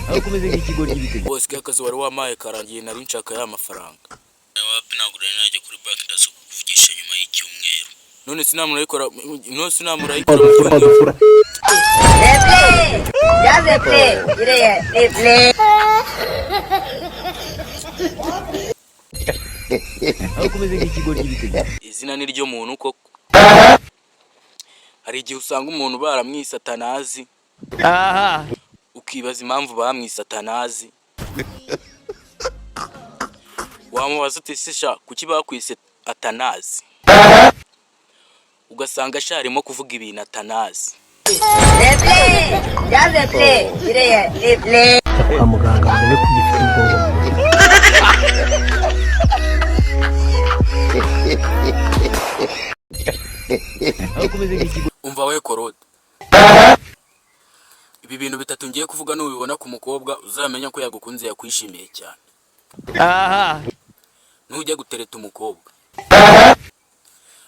Aho kumeze nk'ikigoryi bite? Bose akazi wari wampaye karangiye, nari nshaka ya mafaranga. Wapi, ntabwo nari najya kuri banki, ndaza kukuvugisha nyuma y'icyumweru. None sinamurayikora, none sinamurayikora mu cyumweru. Replay! Play! Play! Play! Aho kumeze nk'ikigoryi bite? Izina ni ryo muntu koko. Hari igihe usanga umuntu baramwise atanazi, ukibaza impamvu bamwise atanazi. Wamubaza uti: "Se sha, kuki bakwise atanazi?" Ugasanga sha arimo kuvuga ibintu atanazi. Replay! Play! Play! Play! Kwa muganga barebe ko ugifite ubwonko mu mutwe. Aho kumeze nk'ikigoryi. Umva we korode, ibi bintu bitatu ngiye kuvuga, nubibona ku mukobwa uzamenya ko yagukunze, yakwishimiye cyane. Nujya gutereta umukobwa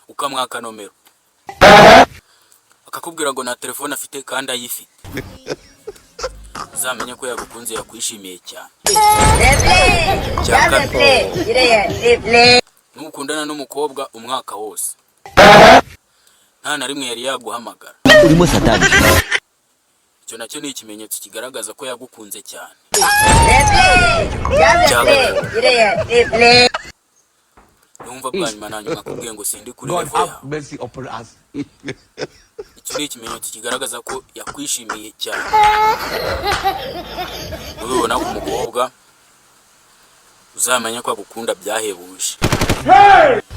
ukamwaka nomero, akakubwira ngo nta telefone afite kandi ayifite, uzamenye ko yagukunze, yakwishimiye cyane. Replay! Cya kabiri, Play! Play! nukundana n'umukobwa umwaka wose nta na rimwe yari yaguhamagara, Urimo satani. icyo nacyo ni ikimenyetso kigaragaza ko yagukunze cyane. Replay! Cya gatatu, Play! Play! numva bwa nyuma na nyuma akubwiye ngo sindi kuri God level have yawe, mercy upon us. icyo ni ikimenyetso kigaragaza ko yakwishimiye cyane. Nubibona ku mukobwa uzamenye ko agukunda byahebuje.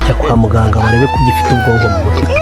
Jya kwa muganga barebe ko ugifite ubwonko mu mutwe.